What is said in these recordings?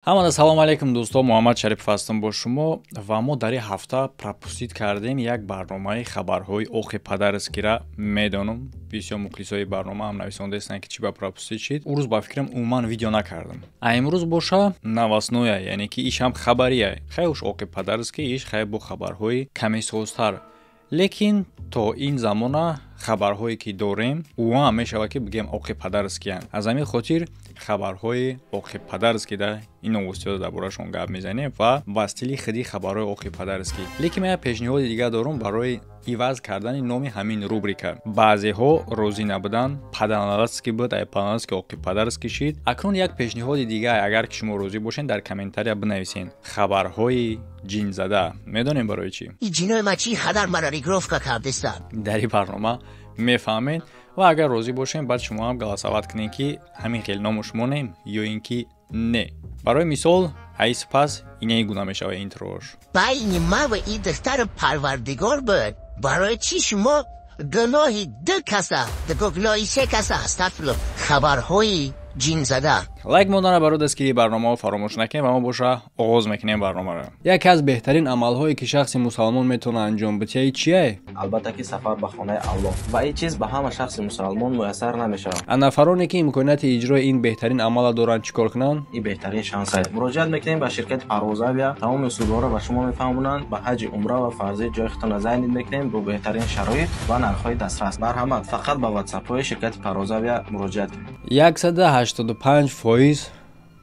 Ҳамада салом алейкум, дӯсто. Муҳаммад Шарипов ҳастам бо шумо ва мо дар ин ҳафта пропустить кардем як барномаи хабарҳои охи падарскира. Медонам, бисёр мухлисои барнома ҳам нависондаестанд, ки чӣ ба пропустить шид. Ӯ рӯз ба фикрам умуман видео накардам, а имрӯз боша новостное, яъне ки иш ҳам хабария. Хай, уш оқи падарски иш хай бо хабарҳои камесозтар, лекин то ин замона хабарҳое ки дорем, ӯ мешавад, ки бигем, оқи падарскиянд. Аз ҳамин хотир хабарҳои оқи падарски да ин новостиҳо дар борашон гап мезанем ва ба стили худи хабарҳои оқи падарски. Лекин ман як пешниҳоди дигар дорам барои иваз кардани номи ҳамин рубрика. Баъзеҳо розӣ набуданд, паданалатский буд, ай паданалатский оқи падарский шид. Акнун як пешниҳоди дигар: агар ки шумо розӣ бошед, дар комментария бинависед «хабарҳои ҷинзада». Медонем барои чӣ? Ҷинои ма чӣ хадар мара регировка кардестанд? Дар ин барнома мефаҳмед ва агар розӣ бошем, баъд шумо ҳам голосовать кунед, ки ҳамин хел ному шумонем ё ин ки не. Барои мисол, ай сипас инаи гуна мешавад интрош. Байни ма ва ин духтари Парвардигор буд. Барои чӣ шумо гуноҳи ду каса, гуноҳи се каса? Астағфирулло. Хабарҳои ҷинзада. Лайк мондана барои дастгирии барномаҳо фаромӯш накунем ва мо боша оғоз мекунем барномаро. Яке аз беҳтарин амалҳое, ки шахси мусалмон метавонад анҷом бидиҳад, чие? Албатта ки сафар ба хонаи Аллоҳ, ва ин чиз ба ҳама шахси мусалмон муяссар намешавад. А нафароне, ки имконияти иҷрои ин беҳтарин амалро доранд, чӣ кор кунанд? Ин беҳтарин шанс аст. Муроҷиат мекунем ба ширкати Парвозавия, тамоми услубҳоро ба шумо мефаҳмонанд. Ба ҳаҷи умра ва фарзӣ ҷои худтонро зайнид мекунем бо беҳтарин шароит ва нархҳои дастрас. Марҳамат, фақат ба ватсапҳои ширкати Парвозавия муроҷиат кунед. 185%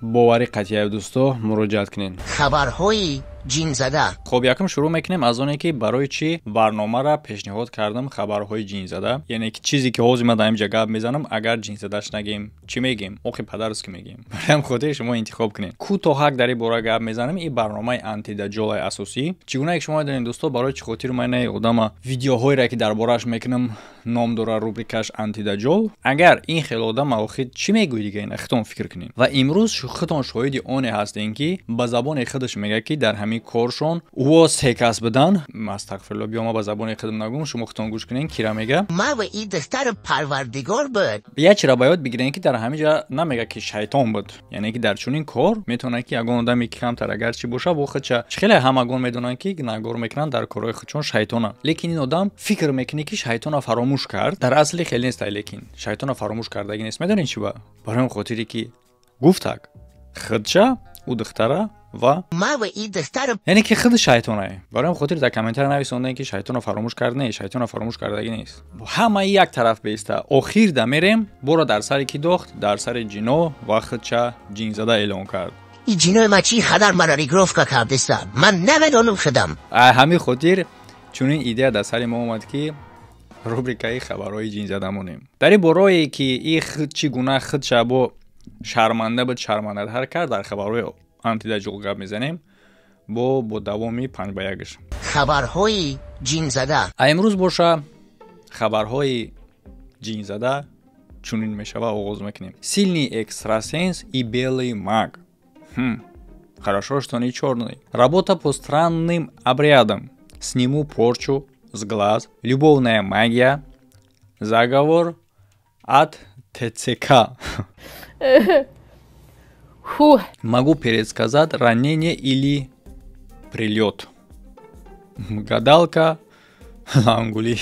боварӣ қатъия, дӯсто, муроҷиат кунед. Хабарҳои ҷинзада. Хоб, якум шурӯъ мекунем аз оне, ки барои чӣ барномаро пешниҳод кардам хабарҳои ҷинзада. Яъне ки чизе, ки ҳозир ман дар инҷа гап мезанам, агар ҷинзадаш нагем, чӣ мегем? Оқи падарски мегем. Барои ҳам хотир шумо интихоб кунед. Кӯтоҳак дар ин бора гап мезанам. Ин барномаи антидаҷолаи асосӣ. Чӣ гунае ки шумо медонед, дӯсто, барои чӣ хотир ман инаи одама видеоҳоеро, ки дар борааш мекунам, ном дора рубрикаш антидаҷол? Агар ин хел одама, охир чӣ мегӯӣ дига? Ина худтон фикр кунед. Ва имрӯз худтон шоҳиди оне ҳастем, ки ба забони худаш мегӯяд, ки дар ҳамин коршон ӯо се кас будан. Астағфирулло, биё, ма ба забони худам нагӯм, шумо худтон гӯш кунед, кира мега. Ма ва ин духтари Парвардигор буд. Як чиро ба ёд бигирем, ки дар ҳамин ҷа намега, ки шайтон буд. Яъне ки дар чунин кор метавонад, ки ягон одаме, ки камтар агарчи боша, бо худша хеле ҳамагон медонанд, ки гунаҳгор мекунанд дар корҳои худшон шайтона. Лекин ин одам фикр мекунӣ, ки шайтона фаромӯш кард. Дар асли хеле нест, лекин шайтона фаромӯш кардагӣ нест. Медонед чӣ ба? Барои он хотире, ки гуфтак худша, ӯ духтара ва ма ва ин духтари яъне ки худи шайтонае. Барои он хотир дар комментария нависондаем, ки шайтонро фаромӯш кард. Не, шайтонро фаромӯш кардагӣ нест. Ҳамаи як тараф беиста, охир да мерем бора дар сари ки дохт, дар сари ҷино ва худша ҷинзада эълон кард. Ин ҷинои ма чӣ хадар мара регировка кардестанд? Ман намедонам худам. Ҳамин хотир чунин идея дар сари мо омад, ки рубрикаи хабарҳои ҷинзада монем. Дар ин борое, ки и чӣ гуна худша бо шарманда буд, шармандатар кард, дар хабарҳои антидаҷол гап мезанем бо давоми панҷ ба якш. Хабарҳои ҷинзада. А имрӯз боша хабарҳои ҷинзада чунин мешава, оғоз мекунем. Сильный экстрасенс и белый маг. Хорошо, что не чёрный. Работа по странным обрядам, сниму порчу с глаз, любовная магия, заговор от ТЦК. Фу. Могу предсказать ранение или прилет. Гадалка Ангули.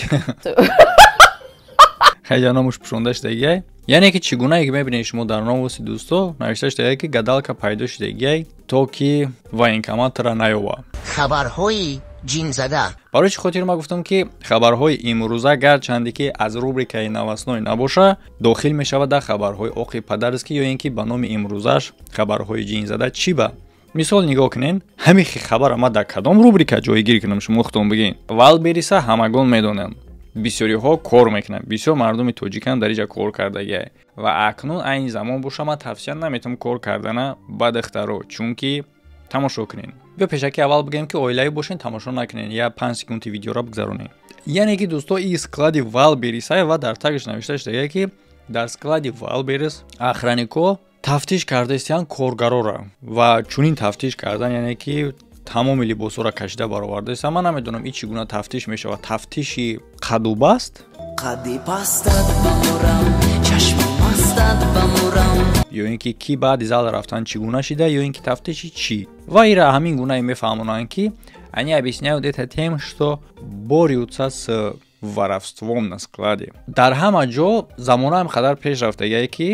Хайҷа номуш пӯшонда шудагиай. Яъне ки чӣ гунае ки мебинед шумо дар новости, дӯсто, навишта шудагиай, ки гадалка пайдо шудагиай, то ки военкоматра наёва. Хабарҳои ҷинзада. Барои чӣ хотир ман гуфтам, ки хабарҳои имрӯза, гарчанде ки аз рубрикаи новостной набоша, дохил мешавад дар хабарҳои оқи падарски ё ин ки ба номи имрӯзаш хабарҳои ҷинзада? Чӣ ба мисол нигоҳ кунед, ҳамин хабара ман дар кадом рубрика ҷойгир кунам, шумо худтон бигӯед. Валбериса ҳамагон медонанд, бисёриҳо кор мекунанд, бисёр мардуми тоҷикам дар инҷа кор кардагиай. Ва акнун айни замон боша, ман тавсия наметавонам кор кардана ба духтаро, чунки тамошо кунед. Биё, пешакӣ аввал бигӯем, ки оилавӣ бошен, тамошо накунед, я 5 секунди видеоро бигзаронед. Яъне ки, дӯсто, и склади Валберисай ва дар тагаш навишта шудагия, ки дар склади Валберис охраннико тафтиш кардаистиянд коргарора ва чунин тафтиш кардан, яъне ки тамоми либосҳоро кашида баровардаист. Ман намедонам, ин чӣ гуна тафтиш мешавад, тафтиши қадубаст Қади пастат бамурам, чашми мастат бамурам. Ё ин ки кӣ баъди зал рафтан чӣ гуна шида, ё ин ки тафтиши чӣ. Ва ира ҳамин гунае мефаҳмонанд, ки они объясняют это тем, что борются с воровством на складе. Дар ҳама ҷо замона ҳам қадар пеш рафтагие, ки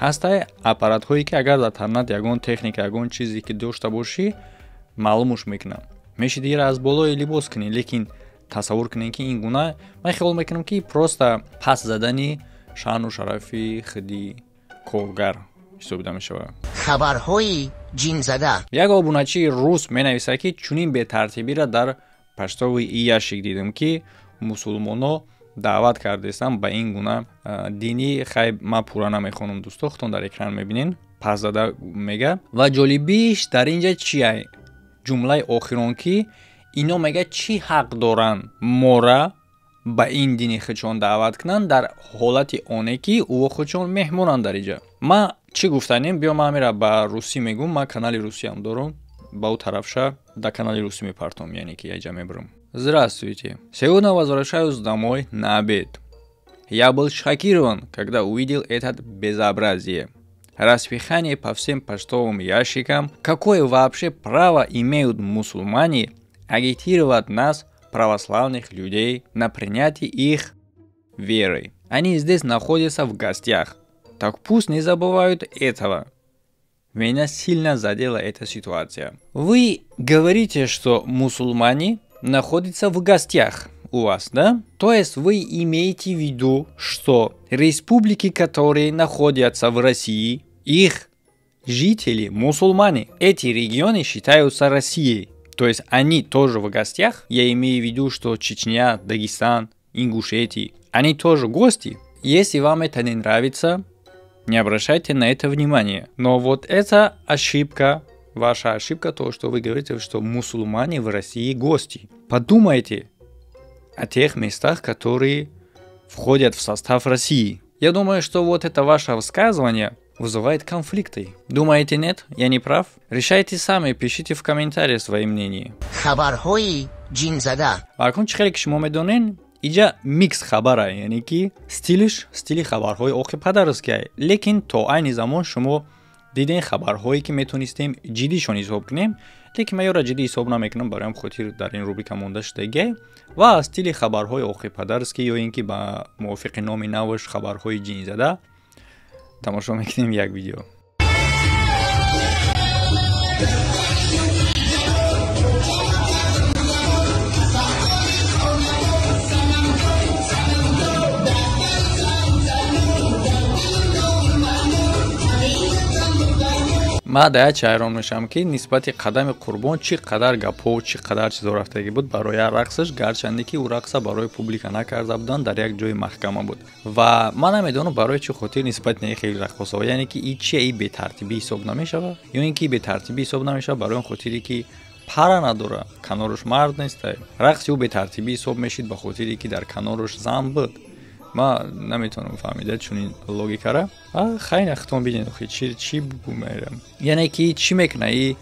ҳастай аппаратҳое, ки агар дар танат ягон техника, ягон чизе ки дошта бошӣ, маълумуш мекунад. Мешиди ира аз болои либос кунӣ, лекин тасаввур кунед, ки ин гуна ман хиёл мекунам, ки просто пас задани шаъну шарафи худи коргар ҳисобида мешавад. Хабарҳои ҷинзада. Як обуначии рус менависад, ки чунин бетартибиро дар почтовый ящик дидем, ки мусулмоно даъват кардестам ба ин гуна динӣ. Хай, ман пурра намехонам, дӯсто, худтон дар экран мебинен. Пас зада мега. Ва ҷолибиш дар ин ҷа чия? Ҷумлаи охирон, ки ино мега, чӣ ҳақ доранд мора ба ин дини худшон даъват кунанд, дар ҳолати оне ки ӯ худшон меҳмонанд дар иҷа. Ман чӣ гуфтанем? Биё, ман ҳамира ба русӣ мегӯм. Ман канали русиям дорам, ба ӯ тарафша дар канали русӣ мепартом, яъне ки яҷа мебарам. Здравствуйте. Сегодня возвращаюсь домой на обед. Я был шокирован, когда увидел этот безобразие. Распихание по всем почтовым ящикам. Какое вообще право имеют мусульмане агитировать нас, православных людей, на принятие их веры? Они здесь находятся в гостях. Так пусть не забывают этого. Меня сильно задела эта ситуация. Вы говорите, что мусульмане находятся в гостях у вас, да? То есть вы имеете в виду, что республики, которые находятся в России, их жители мусульмане. Эти регионы считаются Россией. То есть они тоже в гостях. Я имею в виду, что Чечня, Дагестан, Ингушетия, они тоже гости. Если вам это не нравится, не обращайте на это внимание. Но вот это ошибка, ваша ошибка, то, что вы говорите, что мусульмане в России гости. Подумайте о тех местах, которые входят в состав России. Я думаю, что вот это ваше высказывание вызывает конфликты. Думаете, нет? Я не прав? Решайте сами, пишите в комментариях свои мнения. Хабарҳои ҷинзада. Акнун чӣ хеле ки шумо медонен, иҷа микс хабара, яъне ки стилиш стили хабарҳои оқи падарския, лекин то айни замон шумо диден хабарҳое, ки метонистем ҷиддишон ҳисоб кунем, лекин ман ёра ҷиддӣ ҳисоб намекунам, бароям хотир дар ин рубрика монда шудагия. Ва аз стили хабарҳои оқи падарский, ё ин ки ба мувофиқи номи навш хабарҳои ҷинзада, тамошо мекунем як видео. Ман дар як ҳайрон мешавам, ки нисбати Қадами Қурбон чӣ қадар гапҳо, чӣ қадар чизо рафтагӣ буд барои рақсаш, гарчанде ки ӯ рақса барои публика накарда буданд, дар як ҷои маҳкама буд. Ва ман намедонам, барои чӣ хотир нисбати не хеле раққосҳо, яъне ки и чия, и бетартибӣ ҳисоб намешавад, ё ин ки бетартибӣ ҳисоб намешавад барои он хотире, ки пара надора, каноруш мард нестай. Рақси ӯ бетартибӣ ҳисоб мешид ба хотире, ки дар каноруш зан буд. Ман наметавонам фаҳмида чунин логикара. Хайна, хитон бинед, охи чӣ бигӯм, яъне ки чӣ мекуна и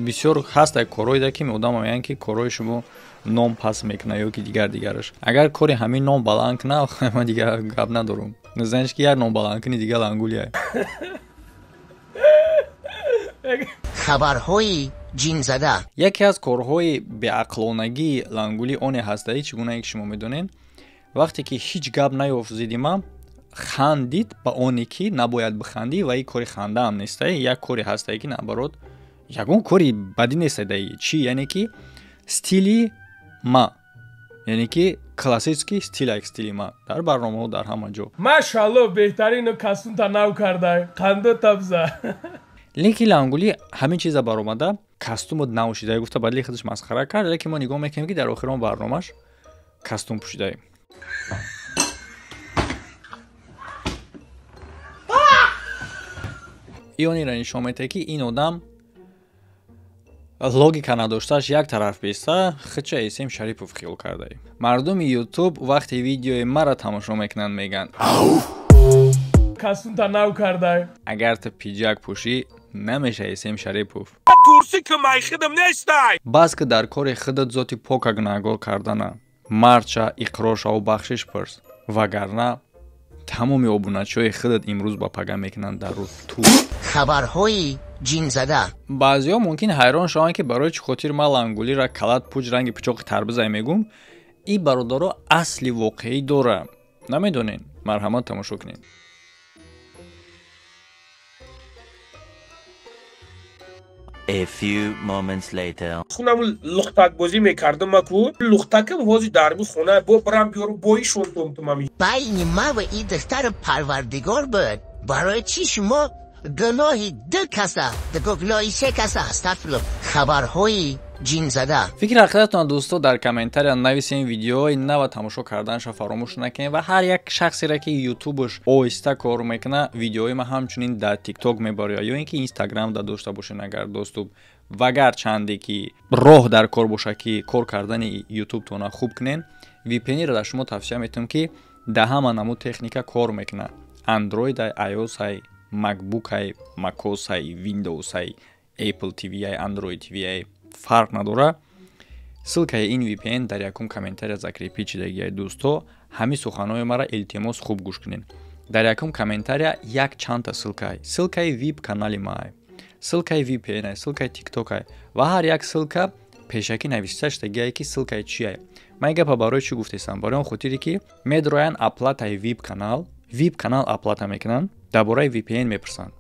бисёр ҳаст як корҳое, ки одам мегӯянд, ки корҳои шумо ном пас мекуна ё ки дигар дигараш. Агар кори ҳамин ном баланд куна, ман дигар гап надорам. Знаешь, ки як ном баланд куни, дигар лангулия. Хабарҳои ҷинзада. Яке аз корҳои беақлонагии лангулӣ оне ҳастаи, чӣ гунае ки шумо медонед, вақте ки ҳеҷ гап наёфт зидди ман, хандид ба оне, ки набояд бихандӣ, ва ин кори хандаам нестай. Як коре ҳастае, ки наоборот ягон кори бадӣ нестай даи чӣ, яъне ки стили ма, яъне ки классический стил, як стили ма дар барномаҳо, дар ҳама ҷо. Машалло, беҳтарину кастунта нав кардай, қандо табза. Лекин лангулӣ ҳамин чиза баромада, кастумот нав шида гуфта, бадли худаш масхара кард. Лекин мо нигоҳ мекунем, ки дар охирон барномаш кастум пӯшидаем. Иониро нишон медиҳад, ки ин одам логика надоштааш як тараф беста, хича Эсем Шарипов хиёл кардаи. Мардуми Ютуб вақте видеои маро тамошо мекунанд, мегӯянд: Кастунта нав кардай. Агар ту пиҷак пӯшӣ, намеша Эсем Шарипов. Турси ки майхидам нестай. Бас ки дар кори худат зоти пока гунаҳгор кардана. Мардша, иқрор шаву бахшиш пурс, вагарна Тамоми обуначиҳои худат имрӯз ба пага мекунанд дар рӯ ту. Хабарҳои ҷинзада. Баъзеҳо мумкин ҳайрон шаванд, ки барои чӣ хотир ман лангулиро калат пуҷ ранги пичоқи тарбизай мегӯм. Ин бародаро асли воқеӣ дора. Намедонед? Марҳамат, тамошо кунед. A few moments later. Хунам лухтак бозӣ мекардам, маку лухтакам ҳозир дар бу хона бо барам биёру боишон томтумам. Байни ма ва ин духтари парвардигор буд. Барои чӣ шумо гуноҳи ду каса, гуноҳи се каса, астағфируллоҳ, хабарҳои ҷинзада. Фикри ақидатон, дӯсто, дар комментария нависем. Видеои нава тамошо карданша фаромӯш накунед ва ҳар як шахсере ки ютубаш оҳиста кор мекунад, видеои ма ҳамчунин дар тикток мебарояд ё ин ки инстаграм да дошта бошед агар доступ вагар чанде ки роҳ дар кор бошад, ки кор кардани ютубтона хуб кунед. VPN-ро дар шумо тавсия метавам, ки дар ҳама намуд техника кор мекунад: Android, iOS, MacBook, macOS, Windows, Apple TV, Android TV, фарқ надорад. Ссылкаи ин VPN дар якум комментария закрепить шидагиай. Дӯсто, ҳамин суханҳои маро илтимос хуб гӯш кунед. Дар якум комментария як чандта ссылкаи: ссылкаи vip канали маай, ссылкаи VPN, ссылкаи тиктокай ва ҳар як ссылка пешакӣ нависта шудагиае, ки ссылкаи чиай. Ман ин гапа барои чӣ гуфтестам? Барои он хотире, ки медроянд оплатаи vip канал, vip канал оплата мекунанд, дар бораи VPN мепурсанд,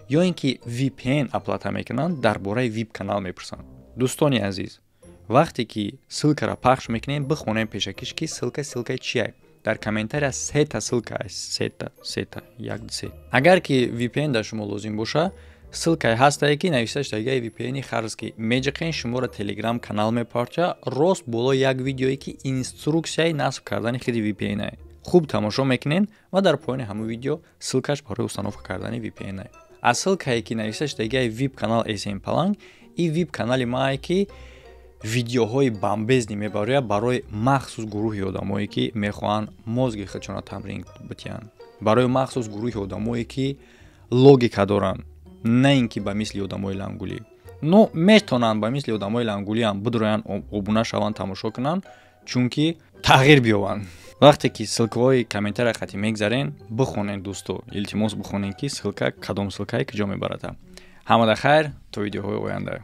ё ин ки VPN оплата мекунанд, дар бораи vip канал мепурсанд. Дӯстони азиз, вақте ки ссылкаро пахш мекунем, бихонем пешакиш, ки ссылка ссылкаи чия. Дар комментария сета ссылка аст, сета, сета, як, се. Агар ки VPN дар шумо лозим боша, ссылкае ҳастае, ки нависта шудагиаи VPN харз, ки меҷиқен, шуморо телеграм канал мепартоя, рост боло як видеое, ки инструксияи насб кардани худи VPN хуб тамошо мекунен ва дар поёни ҳамон видео ссылкаш барои установка кардани VPN. Аз ссылкае, ки нависта шудагиаи vip канал см паланг, ин vip канали мае, ки видеоҳои бомбезный мебарояд барои махсус гурӯҳи одамое, ки мехоҳанд мозги худшонро тамрин битиҳанд, барои махсус гурӯҳи одамое, ки логика доранд, на ин ки ба мисли одамои лангулӣ. Но метавонанд ба мисли одамои лангулиам бидроянд, обуна шаванд, тамошо кунанд, чунки тағйир биёбанд. Вақте ки ссылкаҳои комментария хати мегзарен, бихонед, дӯсто, илтимос, бихонед, ки ссылка кадом ссылкае куҷо мебарада. Ҳамада хайр, то видеоҳои оянда.